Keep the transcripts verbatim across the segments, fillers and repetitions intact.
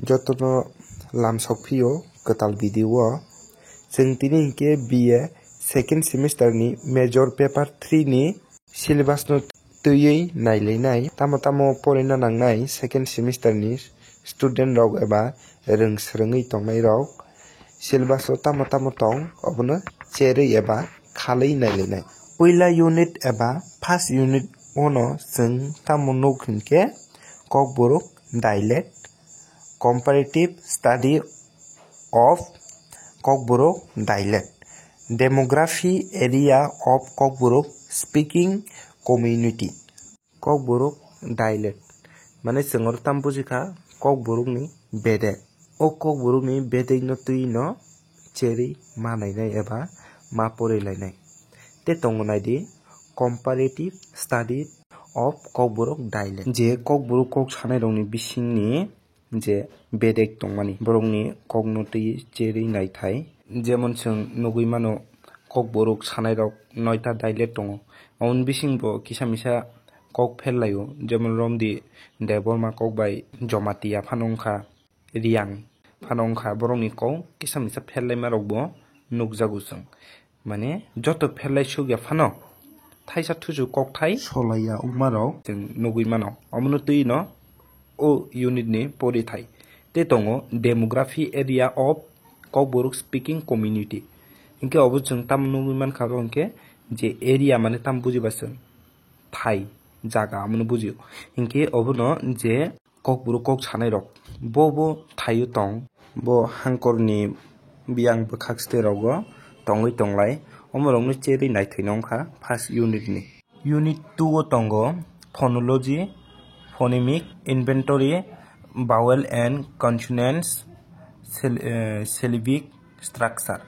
Jotono lamsok phio kwtal video o. Chwng tini hinkhe B A second semester ni major paper three ni syllabus no twiwi nailainai. Tamo tamo porina nangnai second semester ni student rok eba rwng swrwngwi tongnai rok. Syllabus o tamo tamo tong obono cherwi eba khalwi nailainai. Puila unit eba first unit o no chwng tamo nuk hinkhe Kokborok dialect, comparative study of Kokborok dialect, demography area of Kokborok speaking community. Kokborok dialect mane chwng oro tamo bujikha Kokborokni bedek. O Kokborokni bedekno twi no cherwi ma nainai eba ma porilainai. Tei tongo naidi comparative study of Kokborok dialect. Je Kokborok kok sanairokni bisingni je bedek tongmani, borokni kokno twi cherwi naithai. Jemon chwng nugwi mano, Kokborok sanairok noita dialect tongo. Aboni bisingbo kisa misa kok pherlaio, jemon Romdi Debbarma kok bai Jamatia phano wngkha, Reang phano wngkha, borokni kok kisa misa pherlaimarokbo nukjago chwng. Mane joto pherlai sukya phano thaisa thusu kokthai solaiya wngmarok chwng nugwi mano. Omono twi no o unit ni porithai. Tei tongo demography area of Kokborok speaking community. Hinkhe obo chwng tamo nugwi mankha, abo hinkhe je area mane tamo bujiba chwng thai jaga, omono bujio. Hinkhe obono je Kokborok kok sanairok bo bo thaio tong, bo hangkorni biyang bwkhak stwi rogo tongwi tonglai, omorokno cherwi naithwino wngkha first unit ni. Unit two o tongo phonology, phonemic, inventory, vowel and consonants, syl-, eh, syllabic structure.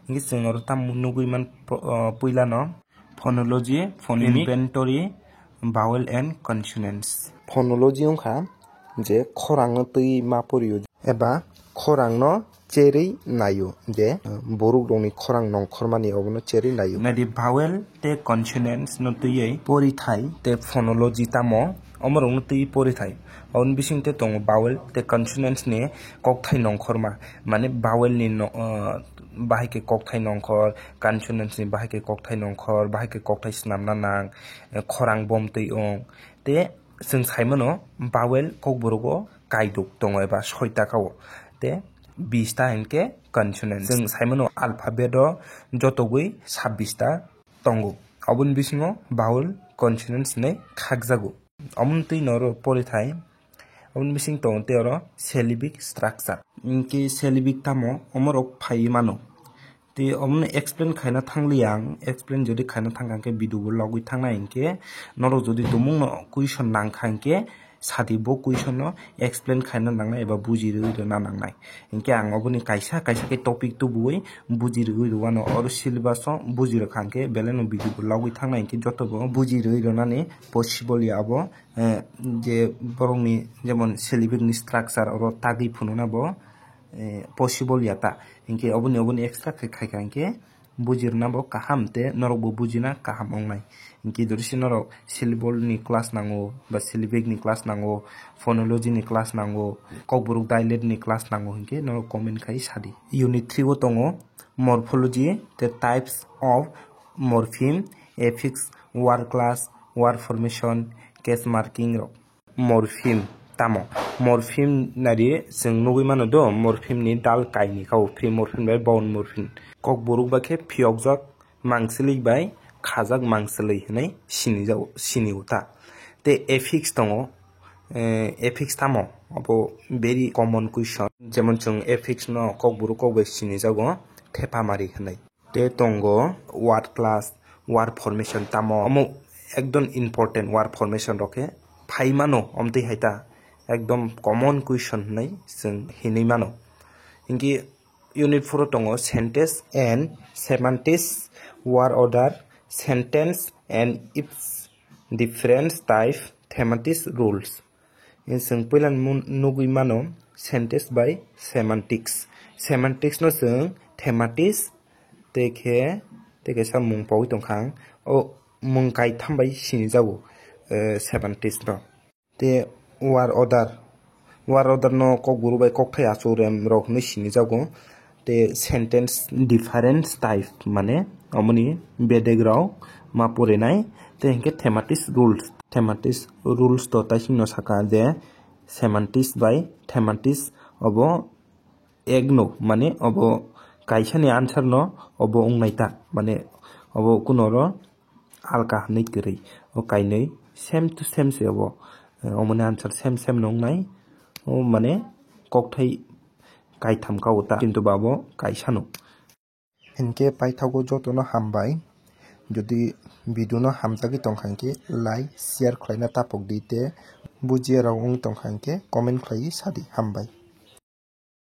Hinkhe chwng oro tamo nugwi man, po-, oh, puilano phonology, phonemic, inventory, vowel and consonants. Phonology wngkha je khorangno twi ma porio eba khorangno cherwi naio je, uh, borok rokni khorang nongkhormani obono cherwi naio. Naidi vowel tei consonants no twiwi porithai tei phonology tamo omorokno twiwi porithai. Oboni bisingtwi tongo vowel tei consonants ni kokthai nongkhorma, mane vowel ni no, uh, bahai khe kokthai nongkhor, consonants ni bahai khe kokthai nongkhor, bahai khe kokthai swnamna nang, eh, khorang bomtwi wng. Tei chwng saimano vowel Kokborogo kaiduk tongo eba soita kao. Tei bista hinkhe consonants. Chwng saimano alphabet o jotogwi sabbista tongo. Oboni bisingo vowel consonants hinwi khakjago. Oboni twi noro porithai. Oboni bising tongo tei oro syllabic structure. Hinkhe syllabic tamo omorok phaiwi mano. Tei omono explain khaina thangliya ang, explain jodi khaina thangkha hinkhe video bo logwi thangnai hinkhe norok jodi tumungno question nangkha hinkhe sadi bo question no explain khaina nangnai eba buji rwui rwna nangnai. Hinkhe ang oboni kaisa kaisa khe topic tubuwi buji rwui rwano, oro syllabus o buji rwkha hinkhe belai no video bo logwi thangnai hinkhe joto bo buji rwui rwnani possible ya abo. Eh, je borokni jemon syllabic ni structure oro tagwi phunukna bo, eh, possible ya ta. Hinkhe oboni, oboni extra khe khaikha hinkhe bujirna bo kaham tei norok bo bujina kaham wngnai. Hinkhe jodi se norok syllable ni class nango ba syllabic ni class nango, phonology ni class nango, Kokborok dialect ni class nango hinkhe norok comment khai sadi. Unit three o tongo morphology tei types of morpheme, affix, word class, word formation, case marking rok. Morpheme tamo? Morpheme nari chwng nugwi mano do, morpheme ni dal kainwi kao, pre morpheme bai bound morpheme. Kokborok ba khe phiyokjak mangchwlwi bai khajak mangchwlwi hwnwi sinijago, sinio ta. Tei affix tongo, eh, affix tamo? Abo very common question. Jemon chwng affix no Kokborok kok bai sinijago thepamari hwnwi. Tei tongo word class, word formation tamo? Omo ekdom important, word formation rok khe phai mano, omtwi hai ta ekdom common question hinwi chwng hinwi mano. Hinkhe unit four o tongo sentence and semantics, word order, sentence and its different type, thematics rules. Chwng puila mun-, nugwi mano sentence by semantics. Semantics no chwng thematics tei khe, tei khe sa mung pogwi tongkha ang. O mung kaitham bai sinijago, eh, semantics no. Tei word order, Word order no kokburu bai kokthai achuk rem rok hinwi sinijago. Tei sentence difference type mane omoni bedek rok ma porinai. Tei hinkhe thematic rules, thematic rules to taisingno saka je semantics bai thematic obo ekno mane obo kaisani answer no obo wngnai ta mane obo kunoro alka hinwi kwrwi. O kainwi same to same se obo. Eh, omoni answer same same no wngnai. O mane kokthai kaitham ka o ta, kintu ba bo kaisa no. Hinkhe paithago jotono hambai. Jodi video no hamjagwi tongkha hinkhe like, share khlaina tapok di tei bujiya rok wng tongkha hinkhe comment khlaiwi sadi. Hambai.